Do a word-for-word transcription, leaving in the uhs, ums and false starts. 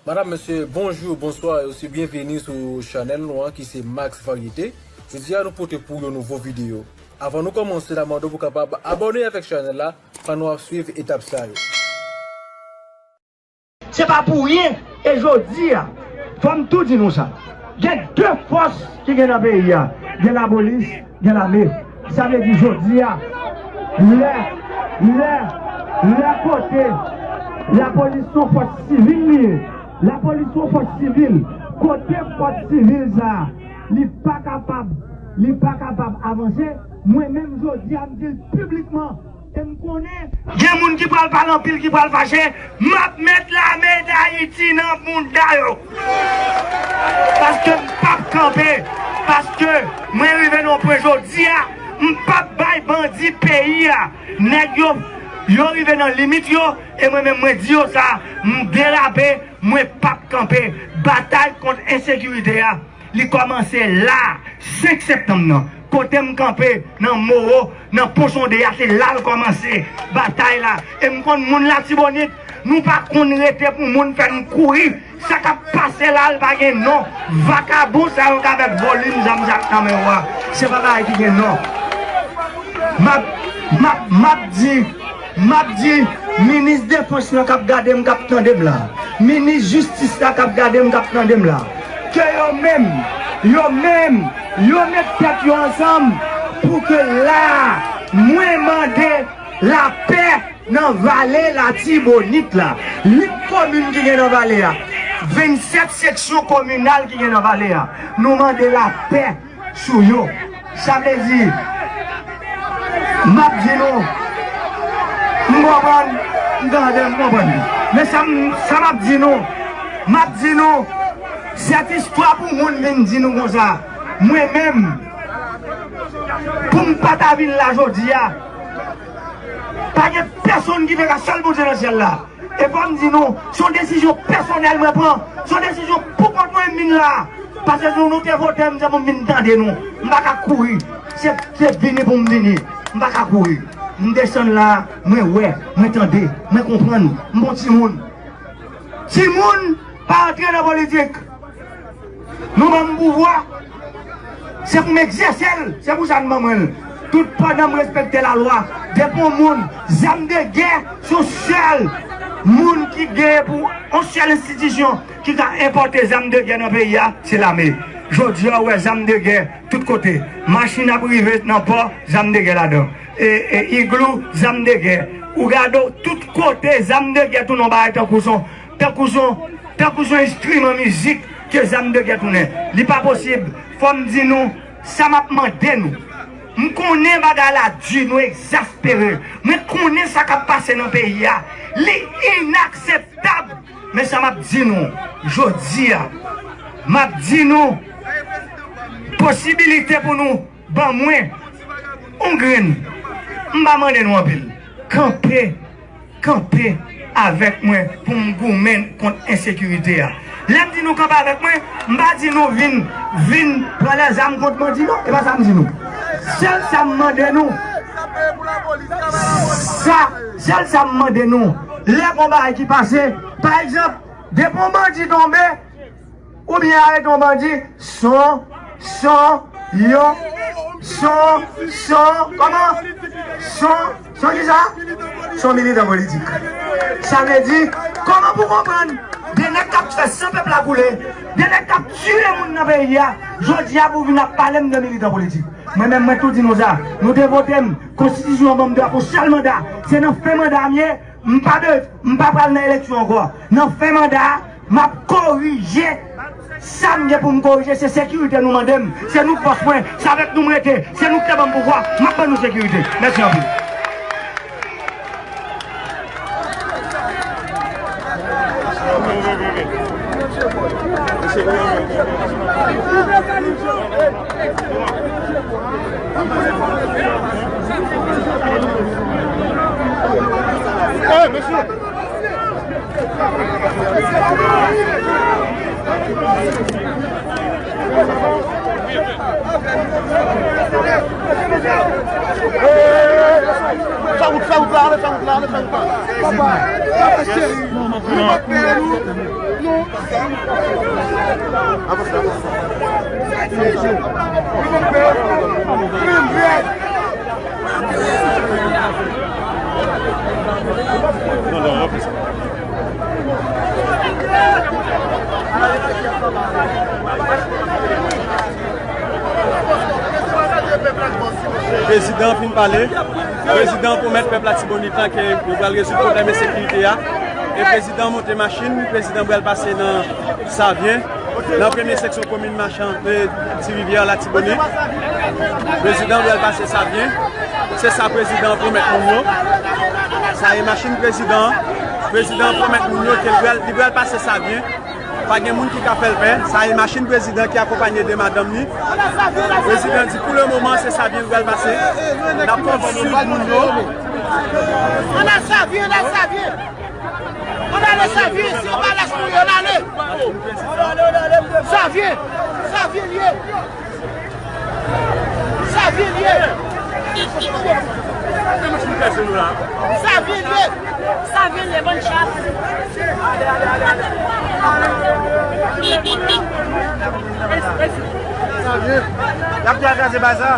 Madam, mesye, bonjou, bonswa e osi byenveni sou chanèl nou an ki se Max Variété. Jodi a nou pote pou yon nouvo videyo. Avan nou kòmanse la, mande w pou kapab abòne avèk chanèl la pandan w ap swiv etap sa yo. Se pa pou ryen, e jodi a, fò m tou di nou sa. Gen de fòs ki gen nan peyi a. Gen lapolis, gen lame. Sa vle di jodi a, lè, lè, lè kote lapolis se yon fòs sivil li ye, lapolis se yon fòs sivil, kote fòs sivil sa a, li pa kapab, li pa kapab avanse, mwen menm jodi a, m di l piblikman, e m konnen gen moun ki pral pale anpil, ki pral fache, m ap met lame Dayiti nan bounda yo. Paske m p ap kanpe. Paske mwen rive nan yon pwen jodi a, m p ap bay bandi peyi a. Nèg yo, yo rive nan limit yo, e mwen menm mwen di yo sa, m derape, mwen p ap kanpe. Batay kont ensekirite a, li kòmanse la, senk septanm nan. Kote m kanpe, nan Moro, nan Pon Sonde a, se la l kòmanse, batay la. E m konn moun Latibonit, nou pa konn rete pou moun fè n kouri. Sa k ap pase la, l pa gen non. Vakabon sa yo k avèk volim zam sa k nan men w a, se pa bagay ki gen non. M ap, m ap, m ap di, m ap di, minis defans lan k ap gade m, k ap tande m la, minis jistis la k ap gade m, k ap tande m la, ke yo menm, yo menm, yo met tèt yo ansanm pou ke la, mwen mande lapè nan vale Latibonit la. Uit komin ki gen nan vale a, vennsèt seksyon kominal ki gen nan vale a, nou mande lapè sou yo. Sa vle di, m ap di nou, m konprann, m tande, m konprann. Men sa m, sa m ap di nou, m ap di nou, sèt istwa pou moun vin di nou konsa. Mwen menm, pou m pa ta vin la jodi a, pa gen pèsonn ki te ka, sèl Bondye nan syèl la. E fò m di nou, se yon desizyon pèsonèl mwen pran. Se yon desizyon pou kont mwen m vin la. Paske si nou te vote m, se pou m vin tande nou. M pa ka kouri. Se, se vini pou m vini. M pa ka kouri. M desann la, mwen wè, mwen tande, mwen konprann. M bon timoun. Timoun pa antre nan politik. Nou ban m pouvwa, se pou m egzèse l, se pou sa n ban mwen l. Tout pandan m respekte lalwa, depi yon moun, zam de gè, se yon sèl moun ki gen pou yon sèl enstitisyon ki ka enpòte zam de gè nan peyi a, se lame. Jodi a, w wè zam de gè tout kote. Machin ap rive nan pò, zam de gè ladan. E, e, igloo, zam de gè. Ou gade w, tout kote, zam de gè tounen yon bagay tankou son, tankou son, tankou son enstriman mizik ke zam de gè tounen. Li pa posib. Fò m di nou, sa m ap mande nou. M konnen bagay la di, nou egzaspere. Mwen konnen sa k ap pase nan peyi a. Li inakseptab. Men sa m ap di nou, jodi a, m ap di nou, posibilite pou nou ban mwen yon grenn. M pa mande nou anpil. Kanpe, kanpe avèk mwen pou m goumen kont ensekirite a. Lè m di nou kanpe avèk mwen, m pa di nou vin, vin pran lèzam kont bandi non. E pa sa m di nou. Sèl sa m mande nou, sa, sèl sa m mande nou, lè gon bagay ki pase, pa egzanp, depi yon bandi tonbe, oubyen arete yon bandi, son, son, yo, son, son, kòman? Son, son kisa? Son militan politik. Sa vle di, kòman pou konprann? De nèg k ap fè san pèp la koule, de nèg k ap tiye moun nan peyi a, jodi a pou vin ap pale m de militan politik. Mwen menm, mwen tou di nou sa, nou te vote m, konstitisyon an ban m dwa pou sèl manda, se nan fen manda m ye, m pa de, m pa pral nan eleksyon ankò. Nan fen manda a, m ap korije sa m gen pou m korije. Se sekirite nou mande m. Se nou k bòs mwen. Se avèk nou m rete. Se nou k te ban m pouvwa. M ap ban nou sekirite. Mèsi anpil. Hey, mesye! Fè wout, fè wout la, ale fè wout la, ale fè wout la. Papa, papa cheri, nou pa pè nou. Prezidan fin pale. Prezidan pwomèt pèp Latibonit la ke yo pral rezoud pwoblèm ensekirite a. E prezidan monte machin, prezidan pral pase nan Savyen, nan premye seksyon komin Machan, e, Ti Rivyè, Latibonit. Prezidan pral pase Savyen. Se sa prezidan pwomèt moun yo. Sa e machin prezidan. Prezidan pwomèt moun yo ke li pral, li pral pase Savyen. Pa gen moun ki ka fè l pè. Sa e machin prezidan ki akonpanye de madanm li. Prezidan di pou le moman se Savyen l pral pase. N ap konn swiv moun yo. Ann al Savyen, ann al Savyen. Ann ale Savyen, si yo pa lach nou yo, ann ale. Savyen, Savyen l ye. Savyen l ye. Savyen l ye. Savyen l ye, bann chat. Savyen. Y ap tou kraze baza.